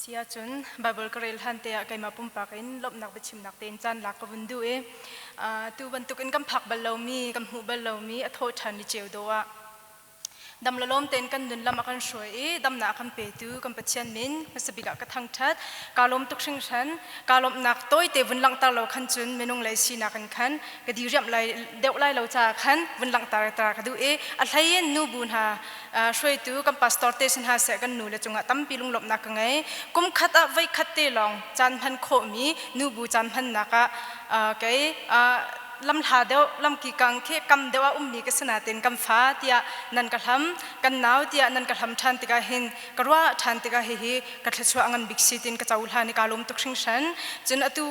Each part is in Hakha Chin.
Si ahcun Baibal ka rel hlan te ah keimah pumpak in lawmhnak biachimnak tein caan lak ka vun duh i tu bantukin kan phak bal lomi, kan hmuh bal lomi a thawh ṭhan ni ceu dawh ah dam le lawm tein kan nun lam a kan hruai i damnak a kan petu kan Pathian min hmasa bik ah ka thangṭhat. Kaa lawm tuk hringhran. Kaa lawmhnak tawite vun langhter lo khan cun minung lei sinak in khan ka diriamh lai deuh lai lo caah khan vun langhter ta ka duh i a hlei in nubu hna hruaitu kan pastor te si hna seh kan nu le cungah tampi lunglawmhnak ka ngei. Kum khat ah voi khat te lawng caan hman khawhmi nubu caan hmannak ah kei lamhla deuh lamki kang khi kam deuh ah ummi ka si nain kan fa tiah nan ka hlam, kan nau tiah nan ka hlam ṭhan tikah hin ka ruah ṭhan tikah hihi ka thluachuah ngan bik si tin ka cohlan i kaa lawm tuk hringhran. Cun atu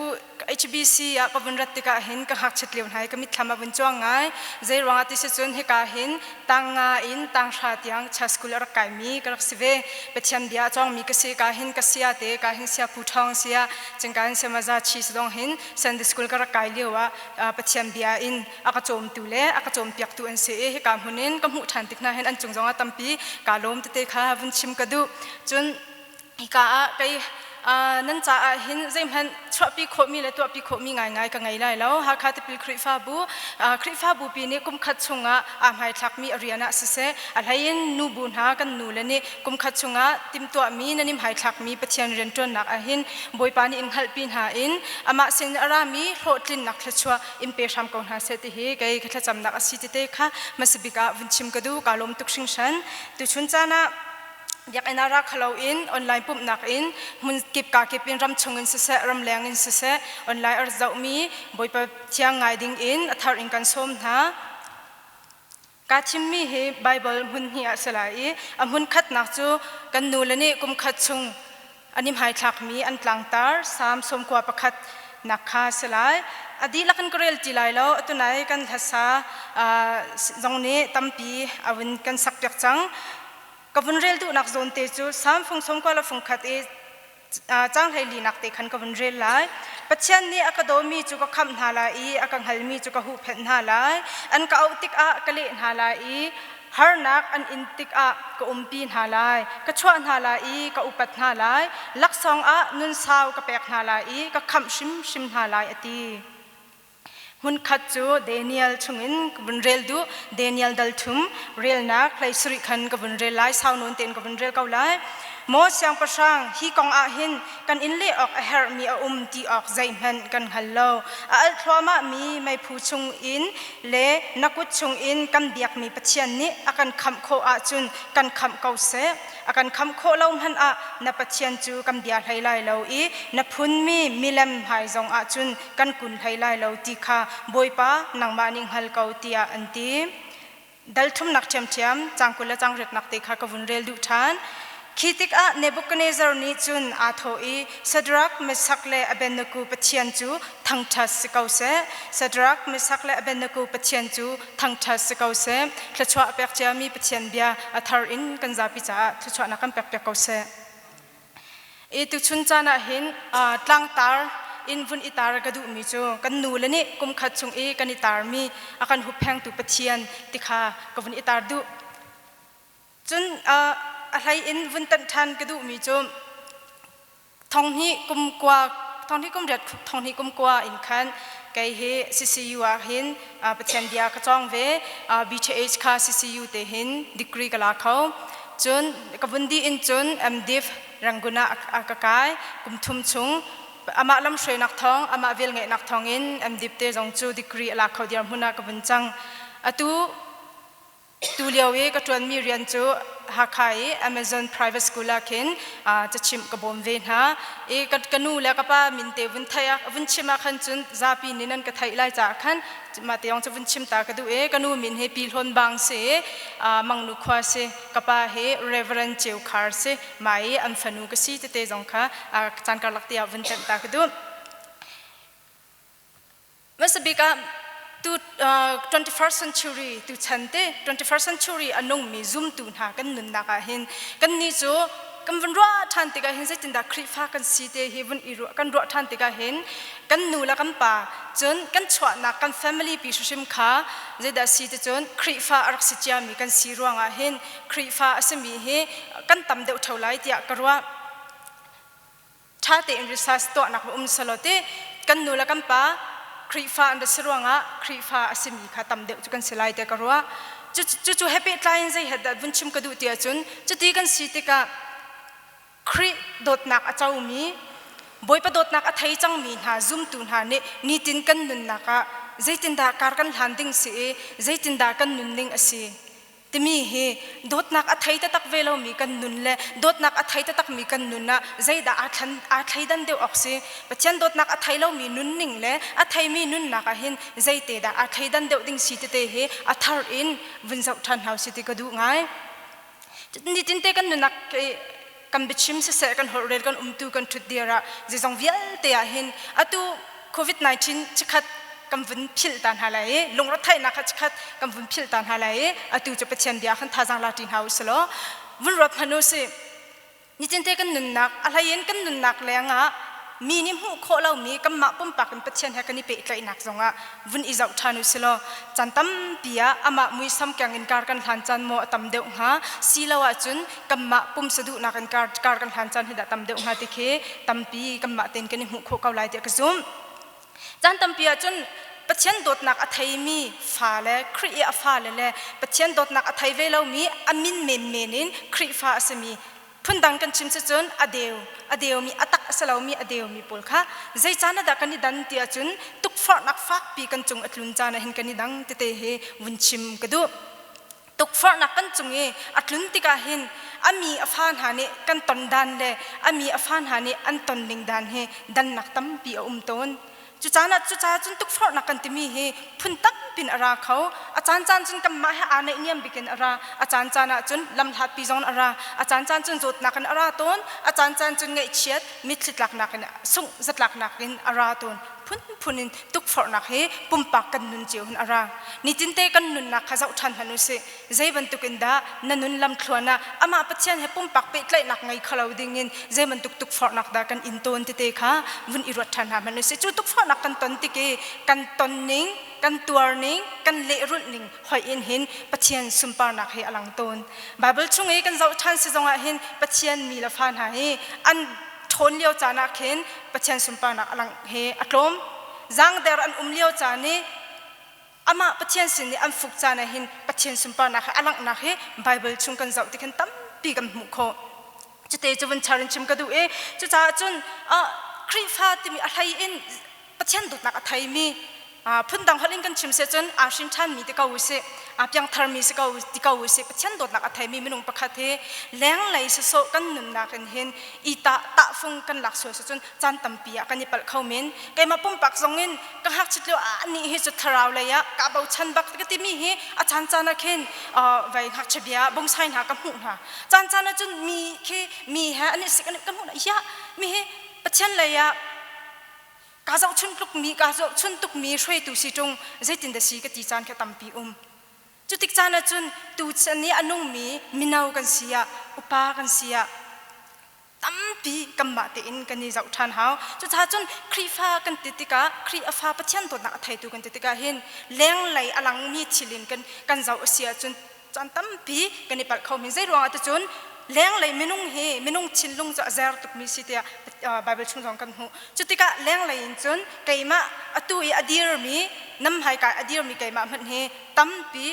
HBC ah ka vun rat tikah hin ka ngakchiat lio hna i ka mitthlam a vun cuang ngai. Zei ruangah ti si cun hika hin tang nga in tang hra tiang cha school a rak kaimi ka rak si ve. Pathian bia a cawngmi ka si ka hin ka sia te ka hin sia pu ṭhawng sia cun ka hin sia maza chi si zong hin Sunday school ka rak kai lio ah Pathian bia in a ka cawmtu le a ka cawmpiaktu an si i hika hmun in ka hmuh ṭhan tik hna hin an cung zongah tampi kaa lawm tete kha vun chim ka duh. Cun hika ah kei nan caah hin zeihmanh chuahpi khawhmi le tuahpi khawhmi ngaingai ka ngei lai lo. Hakha Tipil Khrihfabu Khrihfabu pi nih kumkhat chungah aa hmaithlakmi a rian ah siseh, a hleiin nubu hna kan nule nih kumkhat chungah timhtuahmi nan i hmaithlakmi Pathian rianṭuannak ah hin Bawipa nih in hngalhpi hna in amah sin a rami hlawhtlinnak thluachuah in pe hram ko hna seh ti hi kei ka thlacamnak a si tete kha hmasa bik ah vun chim ka duh. Kaa lawm tuk hringhran. Tuchun caan ah biakinn ah ra khalo in online pumhnak in hmun kip ka kip in ram chung in siseh, ramleng in siseh online a zohmi Bawipa thiang ngai ding in a thar in kan sawm hna. Kaa thimmi hi Baibal hmun hnih ah si lai i a hmun khatnak cu kan nule nih kum khat chung an i hmaithlakmi an tlangtar Salm 91 nak kha si lai. A dihlak in ka rel ti lai lo. Atunai kan hlasa zong nih tampi a vun kan sakpiak cang. Ka vun rel duhnak zawn te cu Salm fung sawmkua le fung khat i caang 14 nak te khan ka vun rel lai. Pathian nih a ka dawmi cu ka khamh hna lai i a ka hngalmi cu ka huhphenh hna lai. An ka auh tikah ka leh hna lai i harnak an in tikah ka umpi hna lai. Ka chuah hna lai i ka upat hna lai. Laksawng ah nun sau ka pek hna lai i ka khamh hrimhrim hna lai a ti. Hmunkhat cu Daniel chungin ka vun rel duh. Daniel dal thum relnak 17 khan ka vun rel lai. Sau nawn tein ka vun rel ko lai. Maw siangpahrang, hi kong ah hin kan in leh awk a herhmi a um ti awk zeihmanh kan hngal lo. A alh thluahmahmi meiphu chungin le na kut chungin kan biakmi Pathian nih a kan khamh khawh ahcun kan khamh ko seh. A kan khamh khawh lo hmanh ah na Pathian cu kan bia hlei lai lo i na phunmi milem hmai zong ah cun kan kun hlei lai lo ti kha Bawipa nangmah nih hngal ko tiah an ti. Dal thumnak ṭhiamṭhiam caang 20 le caang riatnak te kha ka vun rel duh ṭhan. Khi tikah Nebuchadnezzar nih cun aa thawh i Shadrach, Meshach le Abednego Pathian cu thangṭhat si ko seh. Shadrach, Meshach le Abednego Pathian cu thangṭhat si ko seh. Thluachuah a pek ciami Pathian bia a thar in kan zapi caah thluachuahnak kan pekpiak ko seh. I tuchun caan ah hin tlangtar in vun i tar ka duhmi cu kan nu le nih kum khat chung i kan i tarmi a kan hupphengtu Pathian ti kha ka vun i tar duh. Cun a hlei in vun tanh ṭhan ka duhmi cu 2009 kum kua 20 kum riat 20 kum kua in khan kei hi CCU ah hin Pathian bia ka cawng ve. BTH kha CCU te hin degree ka la kho. Cun ka vun dih in cun MDiv Rangoon ah a ka kai kum thum chung. Amah lamhruainak thawng, amah velngeihnak thawng in MDiv te zong cu degree a la kho diar hmun ah ka vun cang. Atu Tu lio i ka ṭuanmi rian cu Hakha i Amazon Private School ah khin cachimh ka bawm ve hna. I ka nu le ka pa min te vun theih ah vun chim ah khan cun zapi nih nan ka theih lai caah khan mah te yong cu vun chim ta ka duh i ka nu min hi Pi Hlawn Bang si i Mangnu khua si. Ka pa hi Reverend Ceu Khar si. Mah i an fanu ka si tete zong kha caan karlak te ah vun tenh ta ka duh. Hmasabik ah tu 21st century tu chan te 21st century a nungmi zumtu hna kan nunnak ah hin kannih cu kan vun ruah ṭhan tikah hin zeitindah Khrihfa kan si te hi vun i ruah kan ruah ṭhan tikah hin kan nu le kan pa cun kan chuahnak kan family pi hrimhrim kha zeidah si ti cun Khrihfa a rak si ciami kan si ruangah hin Khrihfa a simi hi kan tam deuh ṭheo lai tiah ka ruah. Ṭha tein research tuahnak va um selaw ti kan nu le kan pa Khrihfa an ra si ruangah Khrihfa a simi kha tam deuh cu kan si lai tiah ka ruah. Cucu he pehtlai in zei he dah vun chim ka duh ti ahcun cuti kan si tikah Khrih dawtnak a comi Bawipa dawtnak a thei cangmi hna zumtu hna nih nitin kan nunnak ah zeitindah kar kan hlan ding si i zeitindah kan nunning a si timi hi dawtnak a thei taktak ve lomi kan nun le dawtnak a thei taktakmi kan nun ah zeidah aa thlan aa thleidan deuh awk si? Pathian dawtnak a thei lomi nunning le a theimi nunnak ah hin zeite dah aa thleidan deuh ding si tete hi a thar in vun zoh ṭhan hau si ti ka duh ngai. Nitinte kan nunnak kan biachim siseh kan holhrel kan umtu kan ṭhutdir ah zeizong vialte ah hin atu COVID-19 chikkhat kan vun philh ta hna lai i lungretheihnak kha chikkhat kan vun philh ta hna lai i atu cu Pathian bia khan thazaang la ṭi hna u sih law vun ruat hmanh u sih. Nitinte kan nunnak a hlei in kan nunnak lengah mi nih hmuh khawh lomi kanmah pumpak in Pathian he kan i pehtlaihnak zongah vun i zoh ṭhan u sih law caan tampi ah amah muisam keng in kar kan hlan caan maw a tam deuh hnga silo ahcun kanmah pumsa duhnak in kar, kar kan hlan caan hi dah tam deuh hnga ti khi tampi kanmah tein kan i hmuh khawh ko lai tiah ka zumh. Caan tampi ahcun Pathian dawtnak a theimi fale, Khrih i a fale le Pathian dawtnak a thei ve lomi a min menmen in Khrihfa a simi phundang kan chim sicun a deu a deumi a tak a si lomi a deumi pawl kha zei caan ah dah kan i dan ti ahcun tukforhnak fakpi kan cung a tlun caan ah hin kan i dang tete hi vun chim ka duh. Tukforhnak kan cung i a tlun tikah hin a mi a fa hna nih kan ton dan le a mi a fa hna nih an ton ning dan hi dannak tampi a um tawn. Cucaan ah cucaah cun tukforhnak kan timi hi phun tampin a ra kho. A caancaan cun kanmah he aa naihniam bikin a ra. A caancaan ah cun lamhlatpi zong a ra. A caancaan cun zawtnak in a ra tawn. A caancaan cun ngaihchiat, mitthli tlaknak in sungh zatlaknak in a ra tawn. Phunphun in tukforhnak hi pumpak kan nun cio hin a ra. Nitinte kan nunnak kha zoh ṭhan hmanh u sih. Zei bantuk in dah na nun lamthluan ah amah Pathian he pumpak pehtlaihnak ngei kho lo ding in zei bantuk tukforhnak dah kan in tawn tete kha vun i ruat ṭhan hna hmanh u sih. Cu tukforhnak kan ton tik i kan ton ning, kan tuar ning, kan lehrulh ning hoih in hin Pathian sunparnak hi a lang tawn. Bible chung i kan zoh ṭhan si zongah hin Pathian mi le fa hna hi an ṭhawn lio caan ah khin Pathian sunparnak a langh hi a tlawm. Zangder an um lio caan i amah Pathian sin i an fuk caan ah hin Pathian sunparnak hi a langhnak hi Bible chung kan zoh ti khan tampi kan hmuh khawh. Cute cu vun char in chim ka duh i cucaah cun Khrihfa timi a hlei in Pathian dawtnak a theimi phundang holh in kan chim si cun aa hrin ṭhanmi ti ko usih piangtharmi si ko ti ko usih Pathian dawtnak a theimi minung pakhat hi lenglei sawsawh kan nunnak in hin i tah tahfung kan lak sual si cun caan tampi ah kan i palh kho men. Keimah pumpak zong in ka ngakchit lio ah nih hi cu thlarau lei ah ka bochan bak ka timi hi a caan caan ah khin vai ngakchia bia bungsai hna ka hmuh hna. Caan caan ah cun mi khi mi he an i sik an ka hmuh hna ya mi hi Pathian lei ah kaa zohchun tlukmi kaa zohchun tukmi hruaitu si ṭung zeitin dah si ka ti caan kha tampi um. Cutik caan ah cun tuchan i a nungmi mino kan si ah upa kan si ah tampi kanmah tein kan i zoh ṭhan hau. Cucaah cun Khrihfa kan ti tikah Khrih a fa Pathian dawtnak a theitu kan ti tikah hin lenglei a langmi thil in kan kan zoh a si ahcun caan tampi kan i palh kho men. Zei ruangah ticun lenglei minung hi minung thinlung cu a zer tukmi si tiah Bible chung zong kan hmuh. Cu tikah lenglei in cun keimah atu i a dirmi nam hmaikai a dirmi keimah hmanh hi tampi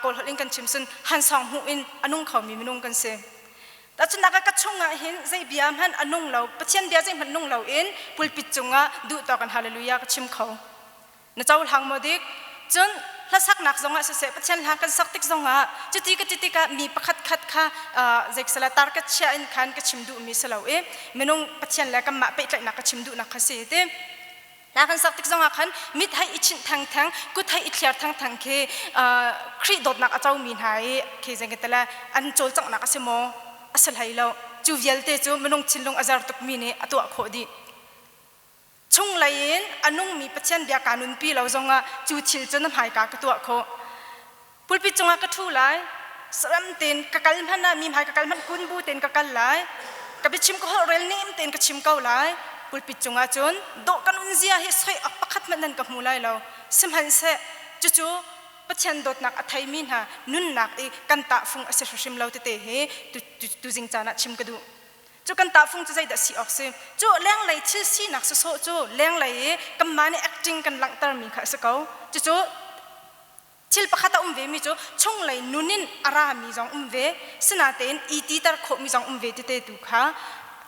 Kawl holh in kan chim cun hansawng hmuh in a nung khomi minung kan si. Tahchunhnak ah ka chungah hin zei bia hmanh a nung lo, Pathian bia zeihmanh nung loin pulpit cungah duh tawk in hallelujah ka chim kho. Na cohlang maw dik? Cun hlasaknak zongah siseh Pathian hla kan sak tik zongah cuti ka ti tikah mi pakhat khat kha zeiksala tar ka chia in khan ka chim duhmi si lo i minung Pathian le kanmah pehtlaihnak ka chim duhnak kha si ti. Hla kan sak tik zongah khan mit hei i chinh thengtheng, kut hei i thliar thengtheng khi Khrih dawtnak a comi hna i khi zeingtele an cawlcanghnak a si maw? A si hlei lo. Cu vialte cu minung thinlung a zer tukmi nih a tuah khawh dih. Chunglei in a nungmi Pathian bia kaa nunpi lo zongah cu thil cu na hmaika ka tuah khawh. Pulpit cungah ka ṭhu lai, saram tein ka kal hmanh ah mi hmai ka kal hmanh kun bu tein ka kal lai. Ka biachim ka holh rel nem tein ka chim ko lai. Pulpit cungah cun dawh kan un zia hi soi awk pakhat hmanh nan ka hmu lai lo. Sihmanhseh cucu Pathian dawtnak a theimi hna nunnak i kan tahfung a si hrimhrim lo tete hi tuzing caan ah chim ka duh. Cu kan tahfung cu zeidah si awk si? Cu lenglei thil sinak sawsawh cu lenglei i kanmah nih acting kan langhtermi kha a si ko. Cucu thil pakhat a um vemi cu chunglei nun in a rami zong um ve, sinatein i titer khawhmi zong um ve tete tu kha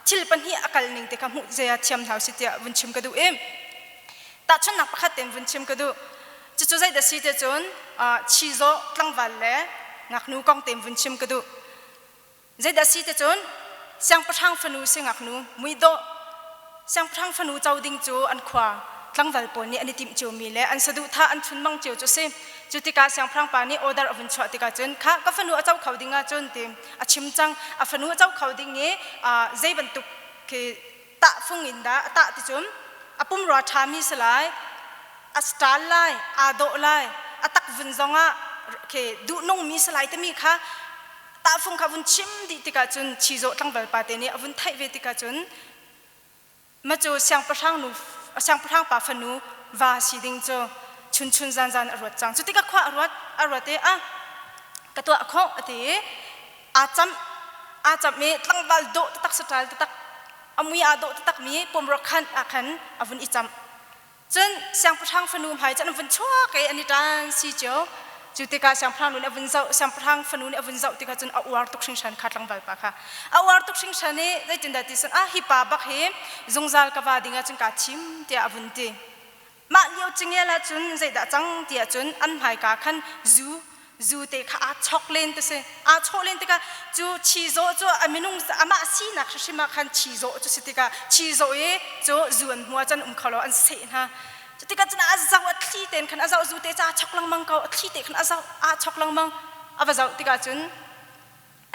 thil pahnih a kal ning te kha hmuh zei ah thiam hna usih tiah vun chim ka duh i tahchunhnak pakhat tein vun chim ka duh. Cucu zeidah si tiah cun chizawh tlangval le ngaknu kong tein vun chim ka duh. Zeidah si ticun siangpahrang fanu si ngaknu muidawh siangpahrang fanu co ding cu an khua tlangval pawl nih an i timh ciomi le an saduhthah an chunmang cio cu si. Cu tikah siangpahrang pa nih order a vun chuah tikah cun kha ka fanu a co kho ding ahcun ti a chim cang. A fanu a co kho ding i zei bantuk khi tahfung in dah a tah ticun a pumrua ṭhami si lai, a stal lai, aa dawh lai, a takvun zongah khi duhnungmi si lai timi kha tahfung kha vun chim dih tikah cun chizawh tlangval pa te nih a vun theih ve tikah cun ma cu siangpahrang nu siangpahrang pa fanu va si ding cu chun chun zan zan a ruat cang. Cu tikah khua a ruat a ruat i a ka tuah khawh a ti i aa camh aa camh i tlangval dawh taktak saṭal taktak a mui aa dawh taktak mi pumrua khan ah khan a vun i camh. Cun siangpahrang fanu hmai cu an vun chuak i an i ṭan si cio. Cu tikah siangpahrang nu nih a vun zoh, siangpahrang fanu nih a vun zoh tikah cun a uar tuk hringhran kha tlangval pa kha. A uar tuk hringhran i zeitindah ti cun ah hi pa bak hi zungzal ka va ding ah cun kaa thim tiah a vun ti. Mah lio cingel ah cun zeidah cang tiah cun an hmaika khan zu zu te kha aa chok len ti si. Aa chawh len tikah cu chizawh cu a minung amah sinak hrimhrim ah khan chizawh cu si tikah chizawh i cu zu an hmu ah cun um kho lo an seh hna. Cu tikah cun a zoh a thli tein khan a zoh zu te cu aa chok lengmang ko a thli te khan a zoh aa chok lengmang a va zoh tikah cun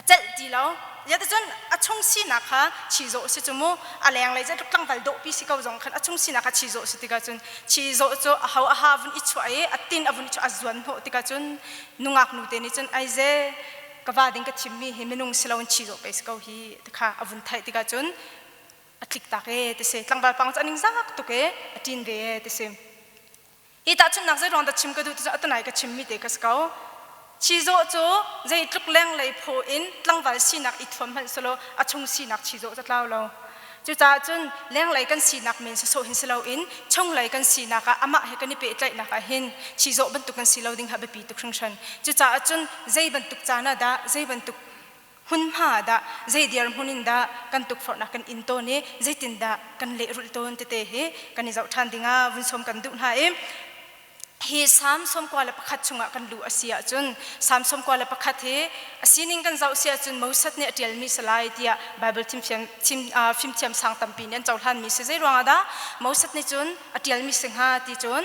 a celh ti lo. Cun a chung sinak kha chizawh si cu mu a lenglei zeitluk tlangval dawhpi si ko zong khan a chung sinak kha chizawh si tikah cun chizawh cu a ho a ha vun i chuah i a tin a vun i chuah a zuan hnawh tikah cun nungak nu te nih cun aize ka va ding ka thimmi hi minung si loin chizawh pei si ko hi ti kha a vun theih tikah cun a tlik tak e ti si. Tlangval pang cu a ningzak tuk e a ṭin ve e ti si. Hi tahchunhnak zei ruang dah chim ka duh ti cu atunai ka chimmi te ka si ko. Chizawh cu zeitluk lenglei phaw in tlangval sinak i thuam hmanh selaw a chung sinak chizawh cu tlau lo. Cucaah cun lenglei kan sinak men sawsawh hin si loin chunglei kan sinak ah amah he kan i pehtlaihnak ah hin chizawh bantuk kan si lo ding kha biapi tuk hringhran. Cucaah cun zei bantuk caan ah dah zei bantuk hmunhma ah dah zei dirhmun in dah kan tukforhnak kan in tawn i zeitindah kan lehrulh tawn tete hi kan i zoh ṭhan dingah vun sawm kan duh hna i hi Salm 91 chungah kan luh a si ahcun Salm 91 hi a sining kan zoh si ahcun Moses nih a ṭialmi si lai tiah Bible fimthiam sang tampi nih an cohlanmi si. Zei ruangah dah Moses nih cun a ṭialmi si hnga ti cun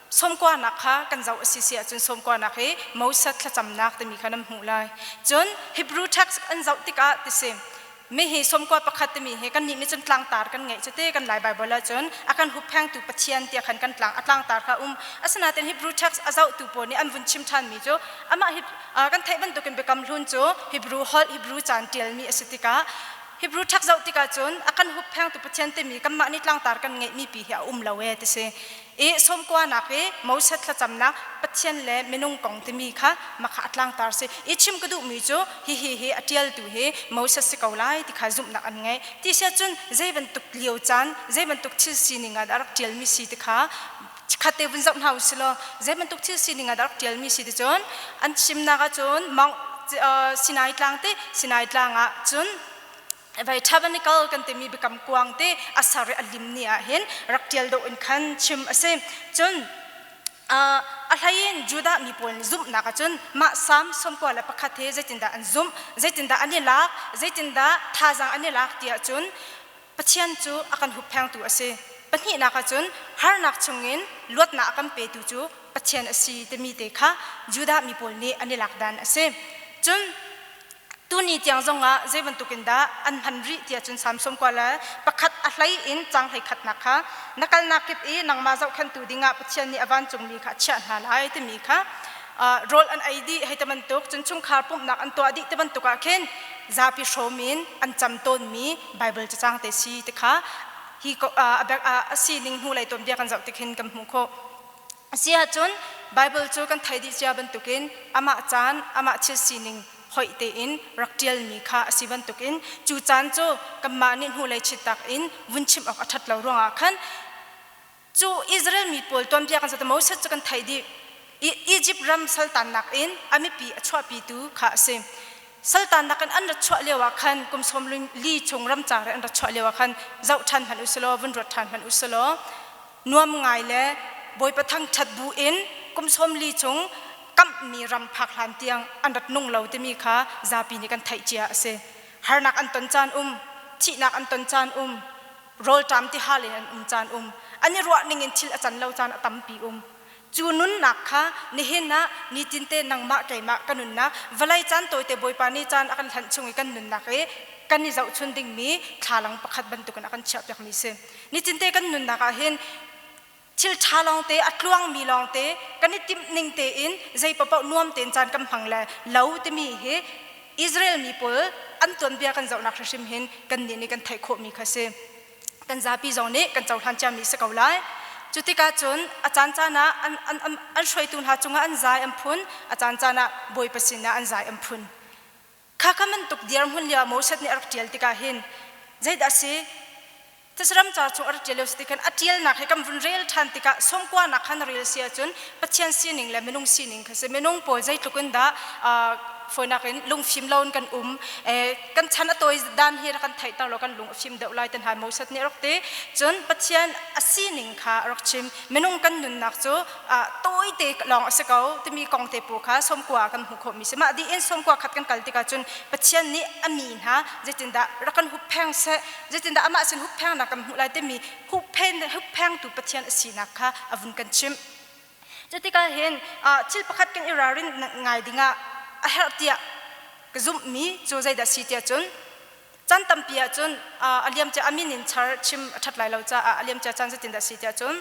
sawmkuanak kha kan zoh a si si ahcun sawmkuanak hi Moses thlacamnak timi kha nan hmuh lai. Cun Hebrew text an zoh tikah ti si mi hi sawmkua pakhat timi hi kannih nih cun tlangtar kan ngeih cu te kan Lai Bible ahcun a kan hupphengtu Pathian tiah khan kan tlang a tlangtar kha um. Asinain Hebrew text a zohtu pawl nih an vun chim ṭhanmi cu amah hi kan theih bantukin Biakam Hlun cu Hebrew holh Hebrew caan ṭialmi a si tikah Hebrew text zoh tikah cun a kan hupphengtu Pathian timi kanmah nih tlangtar kan ngeihmi pi hi a um lo ee ti si. I sawmkuanak i Moses thlacamnak Pathian le minung kong timi kha makha a tlangtar si. I chim ka duhmi cu hihi hi a ṭialtu hi Moses si ko lai ti kha zumhnak an ngei. Ti si ahcun zei bantuk lio caan, zei bantuk thil sining ah dah a rak ṭialmi si ti kha khatte vun zoh hna u si law zei bantuk thil sining ah dah a rak ṭialmi si ti cun an chimnak ahcun Mount Sinai tlang te Sinai tlang ah cun vai tabernacle kan timi biakam kuang te a sar i a lim ni ah hin rak tial dawh in khan chim a si. Cun a hlei in Judah mi pawl nih zumhnak ahcun mah Salm 91 hi zeitindah an zumh, zeitindah an i lak, zeitindah thazaang an i lak ti ahcun Pathian cu a kan hupphengtu a si. Pahnihnak ahcun harnak chungin luatnak a kan petu cu Pathian a si timi te kha Judah mi pawl nih an i lak dan a si. Cun Tuni tiang zongah zei bantukin dah an hman rih tiah cun Samson kua le pakhat a hlei in cang hlei khatnak kha na kalnak kip i nangmah zohkhenhtu dingah Pathian nih a vancungmi kha a chiah hna lai timi kha rawl an ei dih hei ti bantuk cun chungkhar pumhnak an tuah dih ti bantuk ah khin zapi hrawm in an cam tawnmi Bible cacang te si ti kha hi a sining hnulei tuanbia kan zoh tik hin kan hmuh khawh. Asi ahcun Bible cu kan theih dih cia bantukin amah caan, amah thil sining hoih tein rak ṭialmi kha a si bantukin cu caan cu kanmah nih hnulei chittak in vun chim awk a ṭhat lo ruangah khan cu Israel mi pawl tuanbia kan zoh Moses cu kan theih dih. Egypt ram saltannak in a mipi a chuahpitu kha a si. Saltannak in an rat chuah lio ah khan kum sawm li chung ramcar in an rat chuah lio ah khan zoh ṭhan hmanh u silaw vun ruat ṭhan hmanh u silaw nuam ngai le Bawipa thangṭhat bu in kum 40 chung kamhmi ram phak hlan tiang an rat nung lo timi kha zapi nih kan theih cia a si. Harnak an ton caan um, thihnak an ton caan um, rawlṭam tihal in an um caan um, an i ruah ning in thil a can lo caan a tampi um. Cu nunnak kha nihin ah nitinte nangmah keimah ka nunnak vawlei caan tawite Bawipa nih caan a kan hlanh chung i kan nunnak i kan i zohchun dingmi thlalang pakhat bantukin a kan chiahpiakmi si. Nitinte kan nunnak ah hin thil ṭha lawngte a tluangmi lawngte kan i timh ning tein zei paoh nuam tein caan kan hmang le lo timi hi Israel mi pawl an tuanbia kan zohnak hrimhrim hin kannih nih kan theih khawhmi kha si. Kan zapi zong nih kan cohlan ciami si ko lai. Cu tikah cun a caancaan ah an, an, an, an hruaitu hna cungah an zai an phun, a caancaan ah Bawipa sinah an zai an phun. Kha kha bantuk dirhmun lio ah Moses nih a rak ṭial tikah hin zeidah a si? Thesram ca chung a rak ṭial lio si ti khan a ṭialnak hi kan vun rel ṭhan tikah sawmkuanak khan rel si ahcun Pathian sining le minung sining kha si. Minung pawl zeitluk in dah fawinak in lungfim lo in kan um kan chan a tawi dan hi rak kan theihter law kan lung a fim deuh lai ti hna Moses nih a rak ti. Cun Pathian a sining kha a rak chim. Minung kan nunnak cu tawite lawng a si ko timi kong te pu kha sawmkua ah kan hmuh khawhmi si. Mah dih in sawmkua khat kan kal tikah cun Pathian nih a mi hna zeitindah rak kan huppheng seh, zeitindah amah sin hupphengnak kan hmuh lai timi hupphengtu Pathian a sinak kha a vun kan chimh. Cutikah hin thil pakhat kan i ralrin ngai dingah a herh tiah ka zumhmi cu zeidah si tiah cun Caan tampi ahcun a liamcia a min in char chim a ṭhat lai lo caah a liamcia caan zeitindah a si tiah cun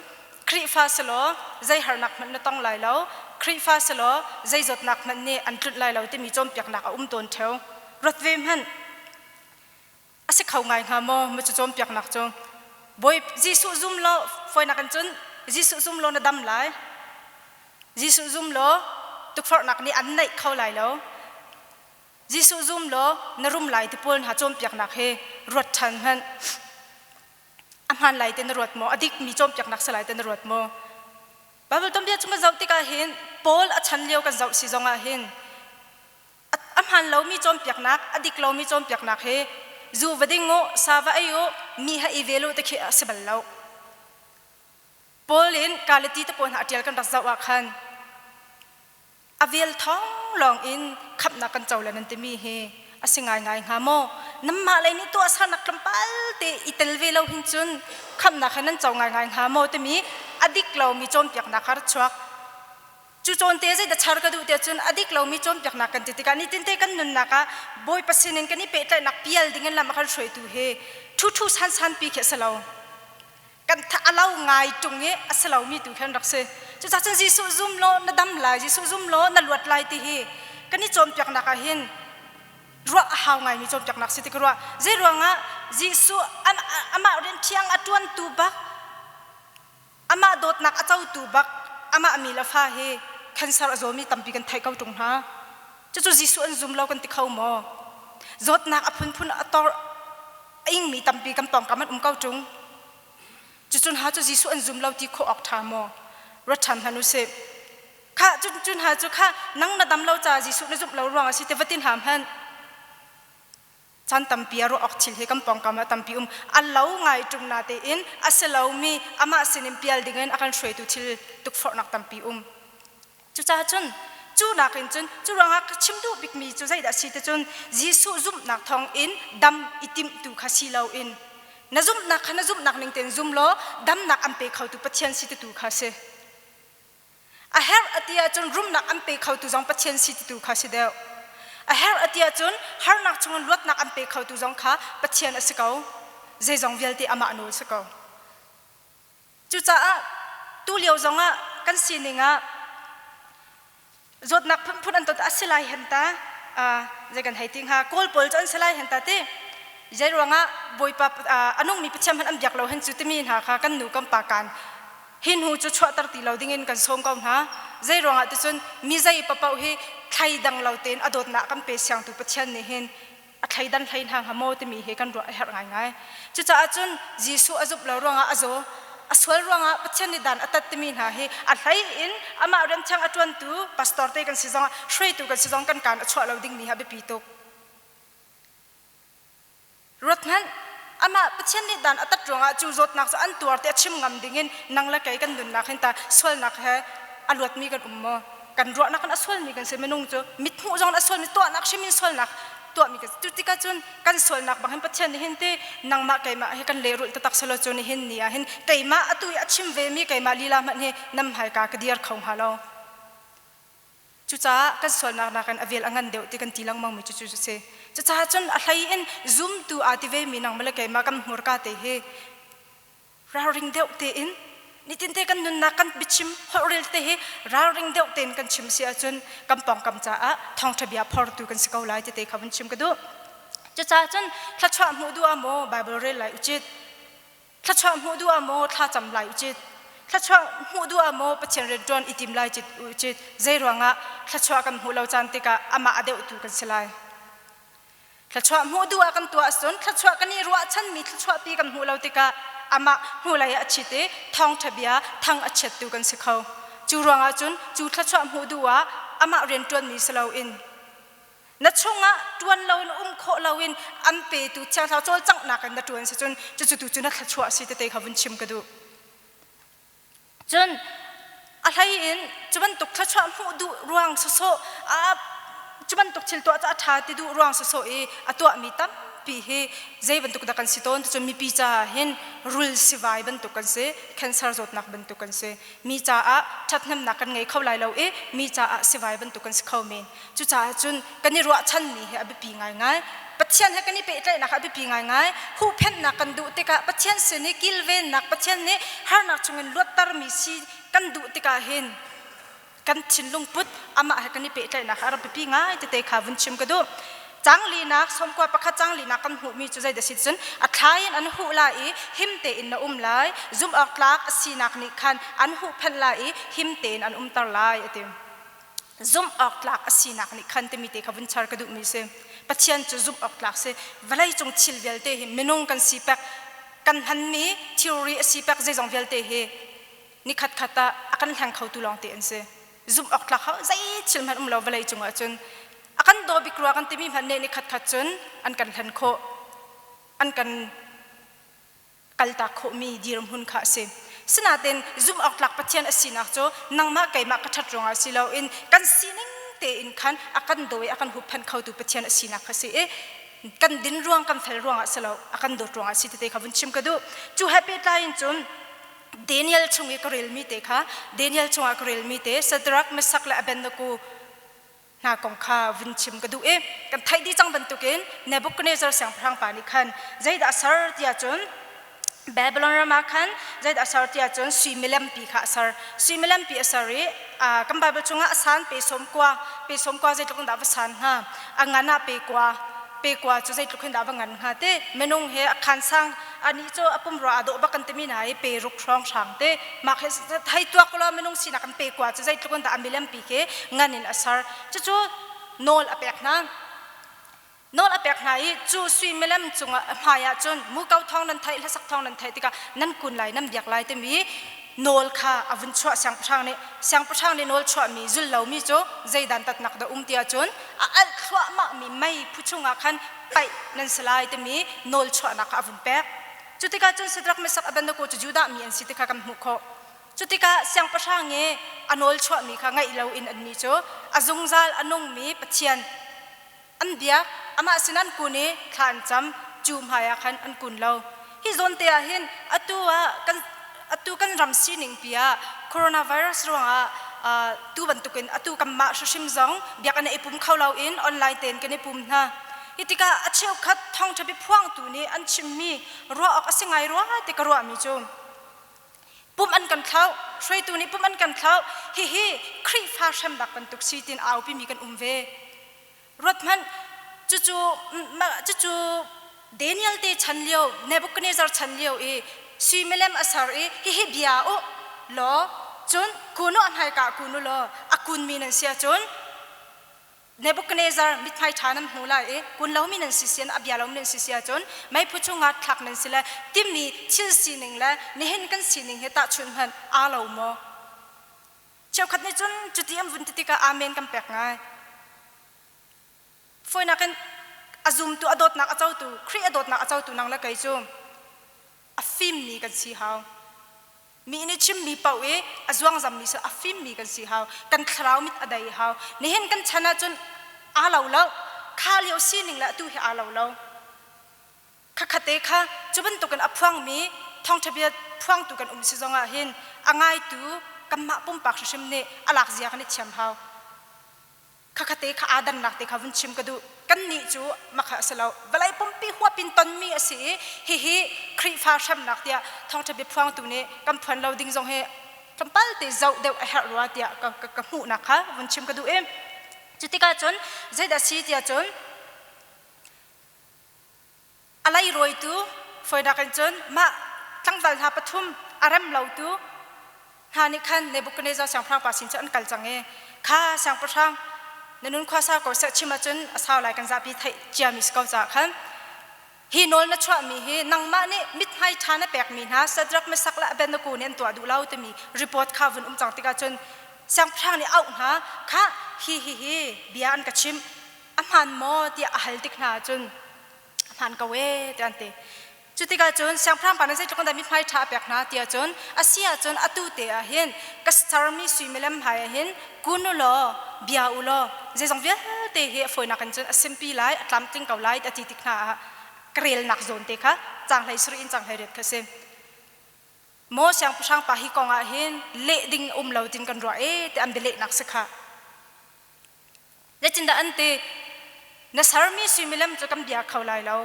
Khrihfa si law zei harnak hmanh na tong lai lo, Khrihfa si law zei zawtnak hmanh nih an tlunh lai lo timi cawnpiaknak a um tawn ṭheo. Ruat ve hmanh. A si kho ngai hnga maw macu cawnpiaknak cu? Bawi Jesuh zum law fawinak in cun Jesuh zum law na dam lai. Jesuh zum law tukforhnak nih an naih kho lai lo. Jesuh zum law na rum lai ti pawl hna cawnpiaknak hi ruat ṭhan hmanh. A hmaan lai ti na ruat maw? A dikmi cawnpiaknak si lai ti na ruat maw? Baibal tuanbia chung kan zoh tikah hin Paul a chan lio kan zoh si zongah hin a hmaan lomi cawnpiaknak, a dik lomi cawnpiaknak hi zu va ding u, sa va ei u, mi ha i vel u ti khi a si bal lo. Paul in Galati te pawl hna a ṭial kan rak zoh ah khan A vel thawng lawng in khamhnak kan co le nan timi hi a si ngaingai hnga maw? Nanmah lei nih tuahsernak tlawmpal te i tel ve lo hin cun khamhnak hi nan co ngaingai hnga maw timi a dik lomi cawnpiaknak kha rak chuak. Cu cawnte zeidah char ka duh tiah cun a dik lomi cawnpiaknak kan ti tikah nitinte kan nunnak ah Bawipa sinin kan i pehtlaihnak pial dingin lam a kan hruaitu hi ṭhuṭhu sansan pi khi a si lo. Kan tha a lo ngai ṭung i a si lomi tu khan rak si. Cucaah cun Jesuh zum law na dam lai, Jesuh zum law na luat lai ti hi kan i cawnpiaknak ah hin ruah a hau ngaimi cawnpiaknak si ti ka ruah. Zei ruangah Jesuh amah rian thiang a ṭuantu bak, amah dawtnak a cotu bak, amah mi le fa hi cancer a zawmi tampi kan theih ko ṭung hna. Cucu Jesuh an zum lo kan ti kho maw? Zawtnak a phunphun a tor a ingmi tampi kan pawngkam an um ko ṭung. Cucun ha cu Jesuh an zum lo ti khawh awk ṭha maw? Ruat ṭhan hmanh u sih. Kha cun ha cu kha nang na dam lo caah Jesuh na zumh lo ruang a si ti va ti hna hmanh. Caan tampi a ruah awk thil hi kan pawngkam ah tampi um. A lo ngai ṭung na tein a si lomi amah sinin pial dingin a kan hruaitu thil tukforhnak tampi um. Cucaah cun cu nakin cun cu ruangah ka chim duh bikmi cu zeidah a si ti cun Jesuh zumhnak thawngin dam i timhtu kha si loin na zumhnak kha na zumhnak ning tein zum law damnak an pe khotu Pathian si titu kha si. A herh a ti ahcun rumnak an pe khotu zong Pathian si titu kha si deuh. A herh a ti ahcun harnak chungin luatnak an pe khotu zong kha Pathian a si ko. Zeizong vialte amah nawl si ko. Cucaah tulio zongah kan sining ah zawtnak phunphun an ton a si lai hen ta zei kan hei ti hnga Kawl pawl cu an si lai hen ta ti zei ruangah Bawipa a nungmi Pathian hmanh an biak lo hen cu timi hna kha kan nu kan pa kaan Hi hnu cu chuahter ti lo dingin kan sawm ko hna. Zei ruangah ticun mi zei paoh hi thleidang lo tein a dawtnak kan pe siangtu Pathian nih hin a thleidan hlei hna hnga maw timi hi kan ruah a herh ngaingai. Cucaah cun Jesuh a zumh lo ruangah a zaw, a sual ruangah Pathian nih dan a tat timi hna hi a hlei in amah rian thiang a ṭuantu pastor te kan si zongah hruaitu kan si zong kan kaan a chuah lo dingmi hi a biapi tuk. Ruat hmanh, amah Pathian nih dan a tat ruangah cu zawtnak cu an tuar ti a chim ngam dingin nang le kei kan nunnak hin ta sualnak he a luatmi kan um maw? Kan ruahnak in a sualmi kan si minung cu mithmuh zong in a sualmi tuahnak hrim in sualnak tuahmi kan si. Cu tikah cun kan sualnak bang hin Pathian nih hin ti nangmah keimah hi kan lehrulh taktak selaw cu nihin ni ah hin keimah atu i a chim vemi keimah lila hmanh hi nam hmaika ka dir kho hnga lo. Cucaah kan sualnak nakin a vel a ngan deuh ti kan ti lengmangmi cu cu a si. Cucaah cun a hlei in zumtu aa ti vemi nangmah le keimah kan hmurka te hi ralring deuh tein nitinte kan nunnak kan biachim holhrel te hi ralring deuh tein kan chim si ahcun kan pawngkam caah thawngṭha bia phortu kan si ko lai ti te kha vun chim ka duh. Cucaah cun thluachuah hmuh duh ah maw Bible rel lai ucit Thluachuah hmuh duh ah maw thlacam lai ucit? Thluachuah hmuh duh ah maw Pathian rianṭuan i tim lai ucit? Zei ruangah thluachuah kan hmuh lo caan tikah amah a deuhtu kan si lai? Thluachuah hmuh duh ah kan tuah ahcun thluachuah kan i ruahchanmi thluachuahpi kan hmuh lo tikah amah hnulei ah a chit i thawngṭha bia thang a chiattu kan si kho. Cu ruangah cun cu thluachuah hmuh duh ah amah rianṭuanmi si loin Na chungah ṭuan loin um khawh loin an petu Thiang Thlarau cawlcanghnak in na ṭuan si cun cucu tu cu na thluachuah a si tete kha vun chim ka duh. Cun a hlei in cu bantuk thluachuah hmuh duh ruang sawsawh cu bantuk thil tuah cu a ṭha ti duh ruang sawsawh i a tuahmi tampi hi zei bantuk dah kan si tawn ti cun mipi caah hin rul sivai bantuk kan si, cancer zawtnak bantuk kan si. Mi caah ṭhathnemnak kan ngei kho lai lo i mi caah sivai bantuk kan si kho men. Cucaah cun kan i ruahchanmi hi a biapi ngaingai. Pathian he kan i pehtlaihnak a biapi ngaingai. Huhphenhnak kan duh tikah Pathian sin i kilvennak, Pathian nih harnak chungin luattermi si kan duh tikah hin kan thinlung put amah he kan i pehtlaihnak a rak biapi ngai tete kha vun chim ka duh. Canglinak 11 canglinak kan hmuhmi cu zeidah si cun a thlai in an huh lai i him tein na um lai zumh awk tlak a sinak nih khan an huhphenh lai i him tein an umter lai a ti. Zumh awk tlak a sinak nih khan timi te kha vun char ka duhmi si. Pathian cu zumh awk tlak si. Vawlei cung thil vialte hi minung kan si pek, kan hmanmi thilri a si pek zeizong vialte hi nikhat khat ah a kan hleng khotu lawng te an si. Zumh awk tlak ho zei thil hmanh um lo vawlei cung ah cun a kan daw bik rua kan timi hmanh nih nikhat khat cun an kan hlen khawh an kan kaltak khawhmi dirhmun kha a si. Sinain zumh awk tlak Pathian a sinak cu nangmah keimah ka ṭhat ruangah si loin kan sining tein khan a kan daw i a kan hupphen khotu Pathian a sinak kha si i kan din ruang kan fel ruangah si lo a kan dawt ruangah si tete kha vun chim ka duh. Cu he pehtlai in cun Daniel chung i ka relmi te kha Daniel chungah ka relmi te Shadrach, Meshach le Abednego hna kong kha vun chim ka duh i kan theih dih cang bantukin Nebuchadnezzar siangpahrang pa nih khan zeidah a ser tiah cun Babylon ram ah khan zeidah a ser tiah cun sui milempi kha a ser. Sui milempi a ser i kan Bible chungah a san pe sawm kua pe sawm kua zeitluk in dah va san hnga a ngan ah pe kua pe kua cu zeitluk hin dah va ngan hnga ti minung he a khan sang anih cu a pumrua aa dawh bak kan timi hna i pe ruk hrawng hrang te mah khi thei tuak law minung sinak kan pe kua cu zeitluk in dah a milempi khi ngan in a ser cucu nawl a pek hna nawl a pek hna i cu sui milem cungah hmai ah cun muko thawng nan theih hlasak thawng nan theih tikah nan kun lai nan biak lai timi nawl kha a vun chuah siangpahrang nih siangpahrang nih nawl chuahmi zul lomi cu zei dantatnak dah um tiah cun a alh thluahmahmi mei phu chungah khan paih nan si lai timi nawl chuahnak kha a vun pek. Cu tikah cun Shadrach, Meshach, Abednego cu Judah mi an si ti kha kan hmuh khawh. Cu tikah siangpahrang i a nawl chuahmi kha ngaih loin annih cu a zungzal a nungmi Pathian an biak, amah sin an kun i thla an cam, cu hmaiah khan an kun lo. Hi zawn te ah hin atu ah kan atu kan ram sining pi ah coronavirus ruangah tu bantukin atu kanmah hrimhrim zong biakinn i pum kho loin online tein kan i pum hna. Hi tikah a cheukhat thawngṭha biaphuangtu nih an chimmi ruah awk a si ngai rua ti ka ruahmi cu pum an kan thlauh, hruaitu nih pum an kan thlauh, hihi Khrihfa hremnak bantuk si tiin aupimi kan um ve. Ruat hmanh, cucu cucu Daniel te chan lio, Nebuchadnezzar chan lio i sui milem a ser i hihi bia u. law cun kun u a hmaika ah kun u law a kunmi nan si ahcun Nebuchadnezzar mithmai ṭha nan hmu lai i kun lomi nan si sian a bia lomi nan si si ahcun meiphu chungah thlak nan si le timi thil sining le nihin kan sining he tahchunh hmanh aa lo maw? Cheukhat nih cun cuti an vun ti tikah amen kan pek ngai. Fawinak in a zumtu a dawtnak a cotu Khrih a dawtnak a cotu nang le kei cu a fimmi kan si hau. Mi nih chimmi paoh i a zuangzammi cu a fimmi kan si hau. Kan thlarau mit a dei hau. Nihin kan chan ahcun aa lo lo. Kha lio sining le atu hi aa lo lo. Khakhat te kha cu bantukin a phuangmi thawngṭha bia phuangtu kan um si zongah hin a ngaitu kanmah pumpak hrimhrim nih a lak zia kan i thiam hau. Khakhat te kha aa dannak te kha vun chim ka duh. Kannih cu makha a si lo. Vawlei pumpi huap in tonmi a si i hihi Khrihfa hremnak tiah thawngṭha bia phuangtu nih kan phuan lo ding zong hi tlawmpal te zoh deuh a herh rua tiah ka hmuhnak kha vun chim ka duh i cu tikah cun zeidah si tiah cun A leirawitu fawinak in cun mah tlangval hna pathum a rem lotu hna nih khan Nebuchadnezzar siangpahrang pa sin cu an kal cang i kha siangpahrang na nun khua sau ko seh chim ahcun a sau lai kan zapi theih ciami si ko caah khan hi nawl na chuahmi hi nangmah nih mithmai ṭha na pekmi hna Shadrach, Meshach le Abednego nih an tuah duh lo timi report kha vun um cang tikah cun siangpahrang nih auh hna kha hi hi hi bia an ka chimh a hmaan maw tiah a hal tik hna ahcun a hmaan ko ee tiah an ti. Cu tikah cun siangpahrang pa nih zeitluk in dah mithmai ṭha a pek hna tiah cun a si ahcun atu te ah hin ka sermi sui milem hmai ah hin kun u law bia u law zeizong vialte hi a fawinak in cun a simpi lai a tlamtling ko lai a ti tik hna ah ka relnak zawn te kha caang 17 in caang 18 kha si. Maw siangpahrang pa hi kong ah hin leh ding um lo tin kan ruah ee ti an bialehnak si kha. Zeitindah an ti? Na sermi suimilam cu kan bia kho lai lo.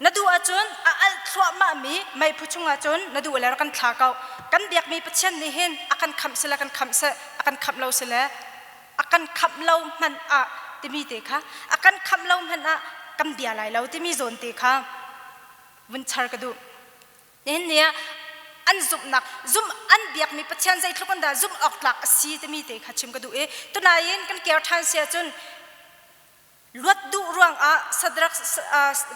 Na duh ahcun a alh thluahmahmi meiphu chungah cun na duh le rak kan thla ko. Kan biakmi Pathian nih hin a kan khamh sile kan khamh seh, a kan khamh lo sile a kan khamh lo hmanh ah timi te kha a kan khamh lo hmanh ah kan bia lai lo timi zawn te kha vun char ka duh. Nihin ni ah an zumhnak zumh an biakmi Pathian zeitluk in dah zumh awk tlak a si timi te kha chim ka duh i tunain kan care ṭhan si ahcun luat duh ruangah Sadrak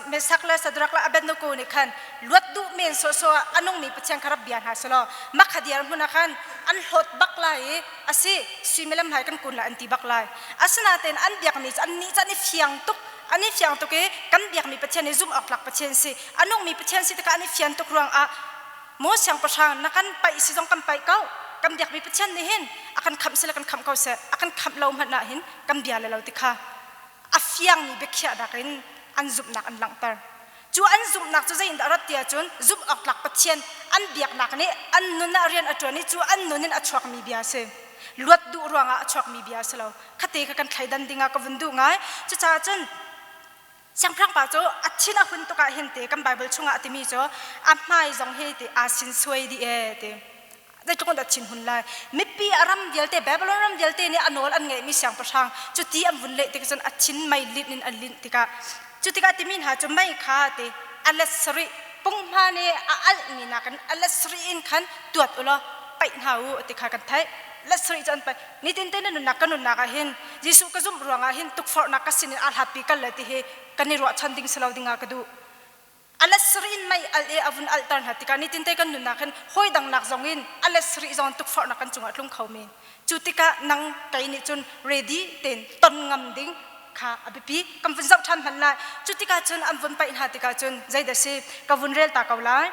Mesak le Sadrak le Abednego nih khan luat duh men sawhsawh ah a nungmi Pathian kha rak bia hna selaw makhadiar hmun ah khan an hlawt bak lai i a si suimilam hai kan kun lai an ti bak lai. Asinain an biakmi cu annih cu an i fiang tuk an i fiang tuk i kan biakmi Pathian hi zumh awk tlak Pathian si a nungmi Pathian si tikah an i fian tuk ruangah maw siangpahrang na kan paih si zong kan paih ko kan biakmi Pathian nih hin a kan khamh sile kan khamh ko seh a kan khamh lo hmanh ah hin kan bia le lo ti kha a fiangmi biakhiahnak in an zumhnak an langhter cu an zumhnak cu zei in dah rat ti ahcun zumh awk tlak Pathian an biaknak nih an nun ah rian a ṭuan i cu an nun in a chuakmi bia a si luat duh ruangah a chuakmi bia a si lo khate kha kan thleidan ding ah ka vun duh ngai cucaah cun siangpahrang pa cu a thin a hun tuk ah hin te kan Bible chungah a timi cu a hmai zong hi ti aa sin suai dih ee ti zeitluk in dah thin hun lai mipi a ram vialte Babylon ram vialte nih a nawl an ngeihmi siangpahrang cu ti an vun leh tik cun a thin mei linh in a linh tikah cu tikah timi hna cu mei kha ti a let sarih punghma nih a alhmi nakin a let sarih in khan tuat u law paih hna u ti kha kan theih let sarih cu an paih nitin te na nunnak ka nunnak ah hin Jesuh ka zumh ruangah hin tukforhnak ka sin in aa hlatpi kal le ti hi kan i ruahchan ding si lo dingah ka duh a let sarih in mei alh i a vun alhter hna tikah nitin te kan nunnak hin hawi dangnak zong in a let sarih zong tukforhnak kan cungah tlung kho men cu tikah nang kei nih cun ready tein ton ngam ding kha a biapi kan vun zoh ṭhan hmanh lai cu tikah cun an vun paih hna tikah cun zeidah si ka vun rel ta ko lai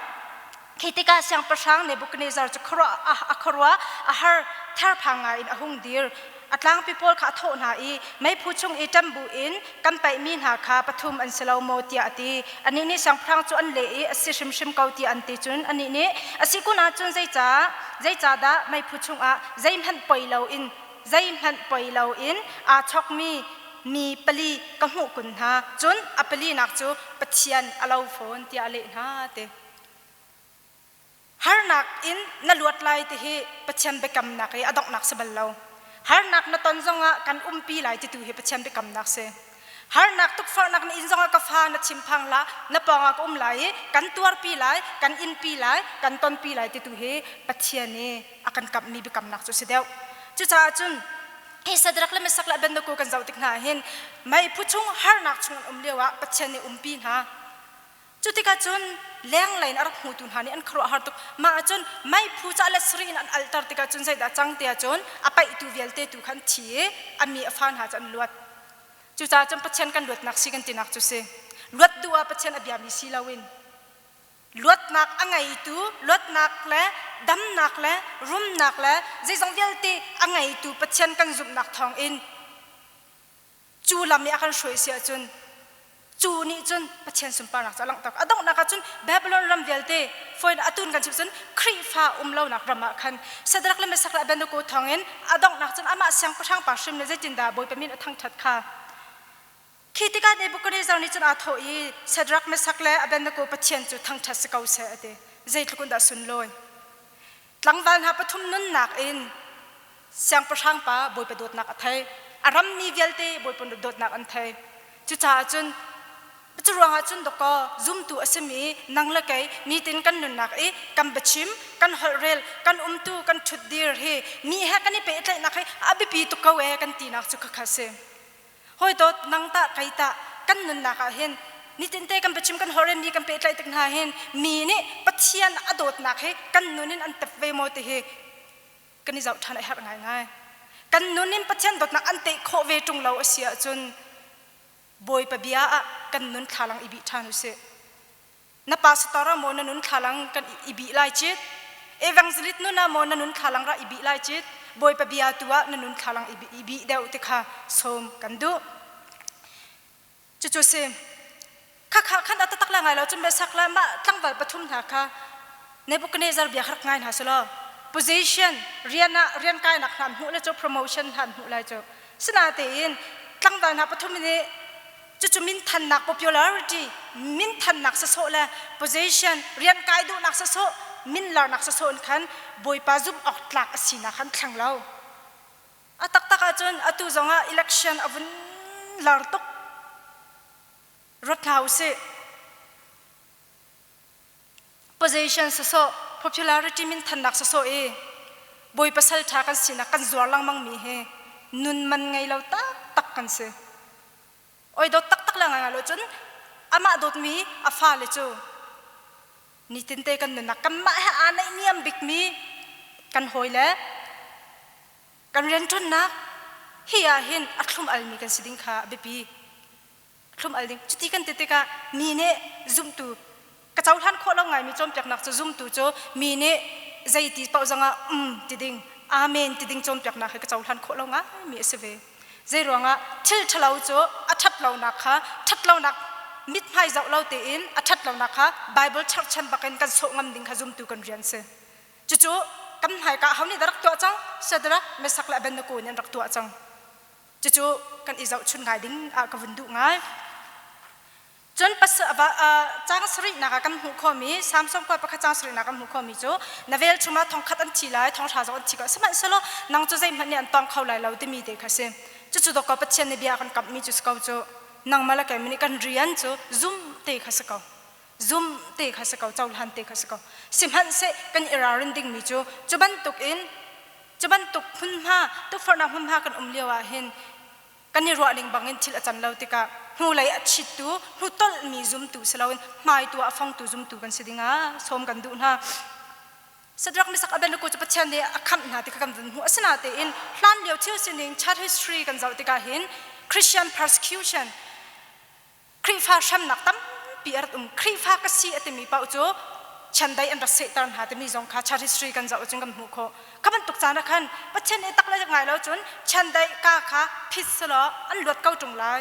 Khi tikah siangpahrang Nebuchadnezzar cu a khuaruah a har therphang ngai in a hung dir. A tlangpi pawl kha a thawh hna i meiphu chung i ṭem buin kan paihmi hna kha pathum an si lo maw tiah a ti. Anih nih siangpahrang cu an leh i a si hrimhrim ko tiah an ti. Cun anih nih a si kun ahcun zeicah zeicahdah meiphu chungah zeihmanh poi loin zeihmanh poi loin aa chawkmi mi pali ka hmuh kun hna cun a palinak cu Pathian a lo fawn tiah a leh hna ti. Harnak in na luat lai ti hi Pathian biakamnak i a donghnak si bal lo. Harnak na ton zongah kan umpi lai titu hi Pathian biakamnak si. Harnak tukforhnak na in zongah ka fa na chim phang hlah, na pawngah ka um lai i kan tuarpi lai, kan inpi lai, kan tonpi lai ti tu hi Pathian i a kan kamhmi biakamnak cu a si deuh. Cucaah cun hi Sadrak le Mesak le Abednego kan zoh tik hna hin meiphu chung harnak chung an um lio ah Pathian nih umpi hna. Cu tikah cun lenglei in a rak hmutu hna nih an khuaruahhar tuk. Mah ahcun meiphu cah le sarih in an alter tikah cun zeidah cang ti ahcun a paihtu vialte tu kha an thi i a mi a fa hna cu an luat. Cucaah cun Pathian kan luatnak si kan tinak cu si. Luat duh ah Pathian a biami si loin luatnak a ngeitu, luatnak le damnak le rumnak le zeizong vialte a ngeitu Pathian kan zumhnak thawngin cu lam i a kan hruai si ahcun cu nih cun Pathian sunparnak cu a langhter. A donghnak ah cun Babylon ram vialte foin atun kan chim cun Khrihfa um lonak ram ah khan Sadrak le Mesak le Abednego thawngin a donghnak cun amah siangpahrang pa hrim le zeitindah Bawipa min a thangṭhat kha khi tikah Nebuchadnezzar nih cun aa thawh i Sadrak Mesak le Abednego Pathian cu thangṭhat si ko seh a ti. Zeitluk in dah sunlawi. Tlangval hna pathum nunnak in siangpahrang pa Bawipa dawtnak a thei. A rammi vialte Bawipa dawtnak an thei. Cucaah cun cu ruangah cun dawkaw zumtu a simi nang le kei nitin kan nunnak i kan biachim, kan holhrel, kan umtu, kan ṭhutdir hi mi he kan i pehtlaihnak hi a biapi tuk ko ee kan tinak cu khakha si. Hawi dawt nang tah kei tah kan nunnak ah hin nitinte kan biachim kan holhrel mi kan pehtlaih tik hna hin mi nih Pathian a dawtnak hi kan nun in an tep ve maw ti hi kan i zoh ṭhan a herh ngaingai. Kan nun in Pathian dawtnak an teh khawh ve ṭung lo a si ahcun Bawipa bia ah kan nun thlalang i bih ṭhan usih. Na pastor ah maw na nun thlalang kan i bih lai cit? Evangelist nun ah maw na nun thlalang ra i bih lai cit? Bawipa bia tu ah na nun thlalang i bih deuh ti kha sawm kan duh. Cucu si. Khakha khan a taktak la ngai lo cun biasak la mah tlangval pathum hna kha Nebuchadnezzar bia kha rak ngai hna selaw position rian ah rian kainak hna an hmuh le cu promotion hna an hmuh lai cu. Sinatein tlangval hna pathum nih cucu minthannak popularity minthannak sasawh le position rian kai duhnak sasawh minlarnak sasawh in khan Bawipa zumh awk tlak a sinak khan thleng lo. A taktak ahcun atu zongah election a vun lar tuk. Ruat hna usih. Position sawsawh, popularity minthannak sawsawh i bawi pasal ṭha kan sinak kan zuar lengmang mi hi nun man ngei lo taktak kan si. Oi dawt taktak le ngai lo cun amah dawtmi a fale cu nitinte kan nunnak kanmah he aa naihniam bikmi kan hawile kan rianṭuannak hi ah hin a thlum almi kan si ding kha a biapi. Thlum al ding. Cuti kan ti tikah mi nih zumtu ka cohlan khawh lo ngaimi cawnpiaknak cu zumtu cu mi nih zeiti paoh zongah um ti ding, amen ti ding cawnpiaknak hi ka cohlan khawh lo ngaimi a si ve. Zei ruangah thil ṭhalo cu a ṭhat lonak kha ṭhat lonak mithmai zoh lo tein a ṭhat lonak kha Bible cherhchan bakin kan sawh ngam ding kha zumtu kan rian si. Cucu kan hmaika ho nih dah rak tuah cang? Shadrach, Meshach le Abednego nih an rak tuah cang. Cucu kan i zohchun ngai ding ah ka vun duh ngai. Cun caang sarihnak ah kan hmuh khawhmi Samson khua pakhat caang sarihnak kan hmuh khawhmi cu na velchum ah thongkhat an thi lai, thonghra zong an thi ko. Sihmanhsehlaw nang cu zeihmanh nih an tawng kho lai lo timi te kha si. Cucu dawkaw Pathian nih bia kan kamhmi cu si ko cu. Nangmah le keimah nih kan rian cu zum te kha si ko. Zum te kha si ko, cohlan te kha si ko. Sihmanhseh kan i ralrin dingmi cu cu bantuk in Cu bantuk hmunhma, tukforhnak hmunhma kan um lio ah hin kan i ruahning bangin thil a can lo tikah hnulei a chittu, hnutolhmi zumtu si loin hmaitu ah a fongtu zumtu kan si dingah sawm kan duh hna. Sadrak Misak Abednego cu Pathian nih a khamh hna ti kha kan vun hmuh. Asinain hlan lio thil sining church history kan zoh tikah hin Christian persecution Khrihfa hremnak tampi a rak um. Khrihfa ka si a timi paoh cu chiandeih an rak sehter hna timi zong kha church history kan zoh ahcun kan hmuh khawh. Kha bantuk caan ah khan Pathian nih tak le ngai lo cun chiandeih ka kha phit selaw an luat ko ṭung lai.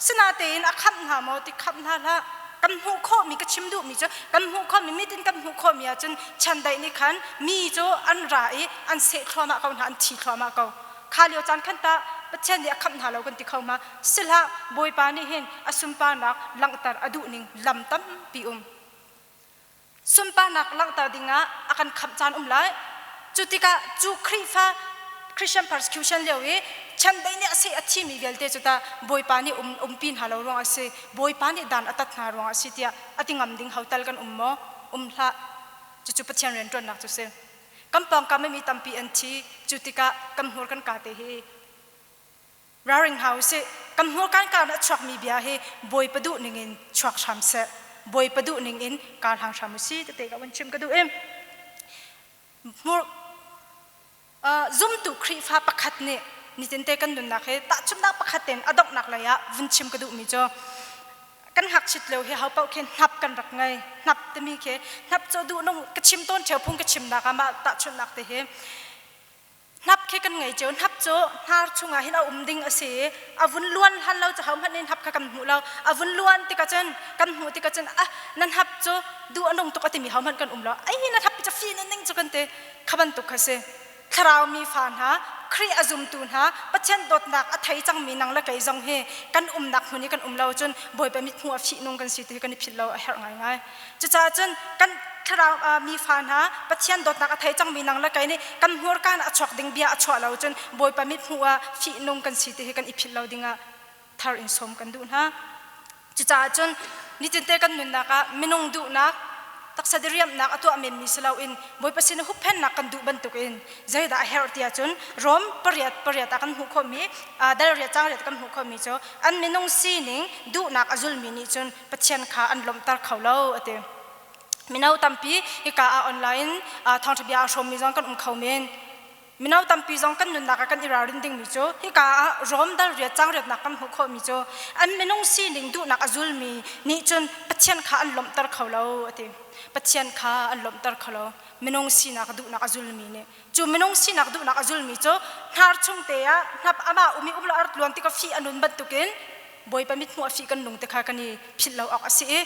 Sinatein a khamh hna maw ti khamh hna hlah. Kan hmuh khawhmi ka chim duhmi cu kan hmuh khawhmi mitin kan hmuh khawhmi ahcun chiandeih nih khan mi cu an ra i an seh thluahmah ko hna an thi thluahmah ko. Kha lio caan khan tah Pathian nih a khamh hna lo kan ti kho ma? Sihlah Bawipa nih hin a sunparnak langhter a duhning lam tampi um. Sunparnak langhter dingah a kan khamh caan um lai. Cu tikah cu Khrihfa Christian persecution lio i Chiandeih nih a seh a thimi vialte cu tah Bawipa nih um umpi hna lo ruangah a si, Bawipa nih dan a tat hna ruangah a si tiah a ti ngam ding ho tal kan um maw? Um hlah. Cucu Pathian rianṭuannak cu si. Kan pawngkam i mi tampi an thi. Cu tikah kan hmur kan kaa te hi ralring hna usih. Kan hmur kan kaa in a chuakmi bia hi Bawipa duh ningin chuak hram seh. Bawipa duh ningin kaa hlang hram usih tete ka vun chim ka duh i hmur zumtu Khrihfa pakhat nih nitinte kan nunnak hi tahchunhnak pakhat in a donghnak lei ah vun chim ka duhmi cu kan ngakchit lio hi ho paoh khi hnap kan rak ngei. Hnap timi khi hnap cu duh nung ka chim tawn ṭheo phung ka chimnak ah mah tahchunhnak te hi hnap khi kan ngei cio. Hnap cu hnar chungah hin a um ding a si i a vun luan hlan lo cu hohmanh nih hnap kha kan hmu lo. A vun luan tikah cun kan hmuh tikah cun ah na hnap cu duh a nung tuk a timi hohmanh kan um lo. Ai na hnap cu fi ning cu kan ti. Kha bantuk kha si. Thlarau mi fa hna, Khrih a zumtu hna, Pathian dawtnak a thei cangmi nang le kei zong hi kan umnak hmun i kan um lo cun Bawipa mithmuh a fihnung kan si ti hi kan i philh lo a herh ngaingai. Cucaah cun kan thlarau mi fa hna, Pathian dawtnak a thei cangmi nang le kei nih kan hmurka in a chuak ding bia a chuah lo cun Bawipa mithmuh ah fihnung kan si ti hi kan i philh lo dingah thar in sawm kan duh hna. Cucaah cun nitinte kan nunnak ah minung duhnak, taksa diriamhnak a tuah menmi si loin Bawipa sin hupphennak kan duh bantukin zeidah a herh ti ahcun Rom 8:8 ah kan hmuh khawhmi dal riat cang riat kan hmuh khawhmi cu an minung sining duhnak a zulmi nih cun Pathian kha an lawmhter kho lo a ti. Mino tampi hika ah online thawngṭha bia aa hrawmmi zong kan um kho men. Mino tampi zong kan nunnak ah kan i ralrin dingmi cu hika ah Rom dal riat cang riatnak kan hmuh khawhmi cu an minung sining duhnak a zulmi nih cun Pathian kha an lawmhter kho lo a ti. Pathian kha an lawmhter kho lo. Minung sinak duhnak a zulmi nih cu minung sinak duhnak a zulmi cu hnar chung te ah hnap amah um i um lo a rat luan tik a fih a nun bantukin Bawipa mithmuh a fih kan nung te kha kan i philh lo awk a si i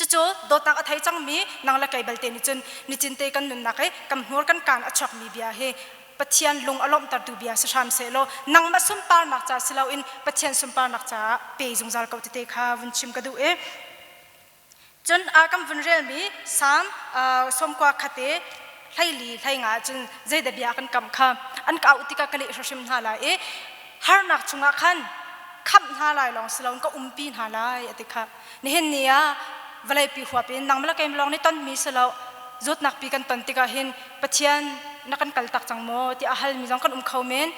Cucu dawtnak a thei cangmi nang le kei balte nih cun nicinte kan nunnak i kan hmur kan kaan a chuakmi bia hi Pathian lung a lawmhtertu bia si hram sehlaw nangmah sunparnak ca si loin Pathian sunparnak caah pe zungzal ko tete kha vun chim ka duh i cun kan vun relmi Salm 91 i 14 15 cun zeidah bia kan kam kha an ka auh tikah ka leh hrimhrim hna lai i harnak chungah khan khamh hna lai lawng si loin ka umpi hna lai a ti kha. Nihin ni ah vawleipi huap in nangmah le keimah lawng nih tonmi si lo zawtnak pi kan ton tikah hin Pathian na kan kaltak cang maw tiah a halmi zong kan um kho men.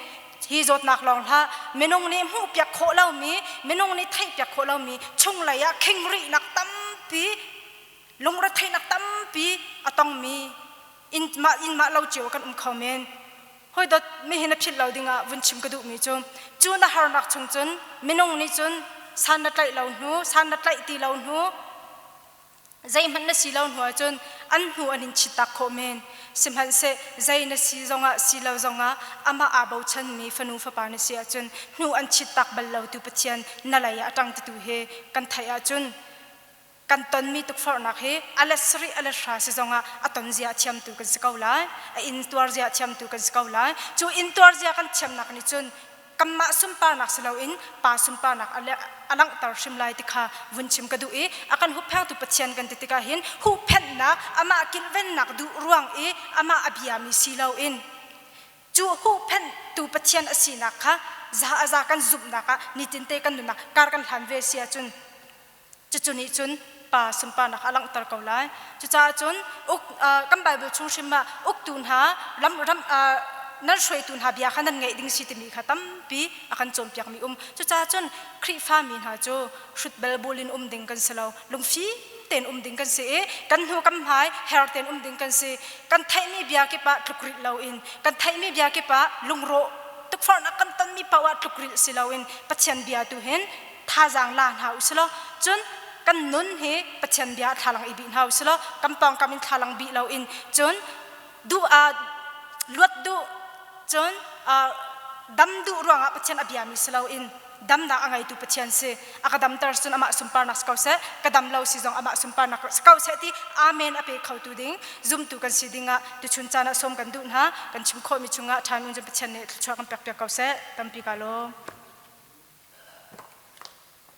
Hi zawtnak lawng hlah minung nih hmuhpiak khawh lomi minung nih theihpiak khawh lomi chunglei ah khingrihnak tampi lungretheihnak tampi a tongmi inn mah inn mah lo cio kan um kho men. Hawi dawt mihin a philh lo dingah vun chim ka duhmi cu cu na harnak chung cun minung nih cun san na tlaih lo hnu san na tlaih ti lo hnu zeihmanh na si lo hnu ahcun an hnu an in chittak khawh men. Sihmanhseh zei na si zongah si lo zongah amah aa bochanmi fanu fapa na si ahcun hnu an chittak bal lo tu Pathian na lei ah a ṭang titu hi kan theih ahcun kan tonmi tukforhnak hi a let sarih a let hra si zongah a ton zia a thiamtu kan si ko lai, a intuar zia a thiamtu kan si ko lai. Cu intuar zia kan thiamnak nih cun kanmah sunparnak si loin pa sunparnak a langhter hrim lai ti kha vun chim ka duh i a kan hupphengtu Pathian kan ti tikah hin huhphenhnak amah kilvennak duh ruang i amah a biami si loin cu huhphenhtu Pathian a sinak kha za a za kan zumhnak ah nitinte kan nunnak kar kan hlan ve si ahcun Cucu nih cun pa sunparnak a langhter ko lai. Cucaah cun uk, kan Bible chung hrim ah uktu hna ram, ram nan hruaitu hna bia kha nan ngaih ding si timi kha tampi a kan cawnpiakmi um. Cucaah cun Khrihfa mi hna cu hrut belbul in um ding kan si lo. Lungfim tein um ding kan si i kan hnu kan hmai her tein um ding kan si. Kan theihmi bia kip ah tlukrilh loin, kan theihmi bia kip ah lungrawh tukforhnak kan tonmi paoh ah tlukrilh si loin Pathian bia tu hin thazaang la hna u silaw cun kan nun hi Pathian bia thlalang i bih hna u silaw kan pawngkam in thlalang bih loin cun duh luat duh cun dam duh ruangah Pathian a biami si loin damnak a ngeitu Pathian si a ka damter cun amah sunparnak si ko seh ka dam lo si zong amah sunparnak si ko seh ti amen a pe khotu ding zumtu kan si dingah tuchun caan ah sawm kan duh hna. Kan chim khawhmi chungah ṭhan un cun Pathian nih thluachuah kan pek piak ko seh. Tampi ka lawm.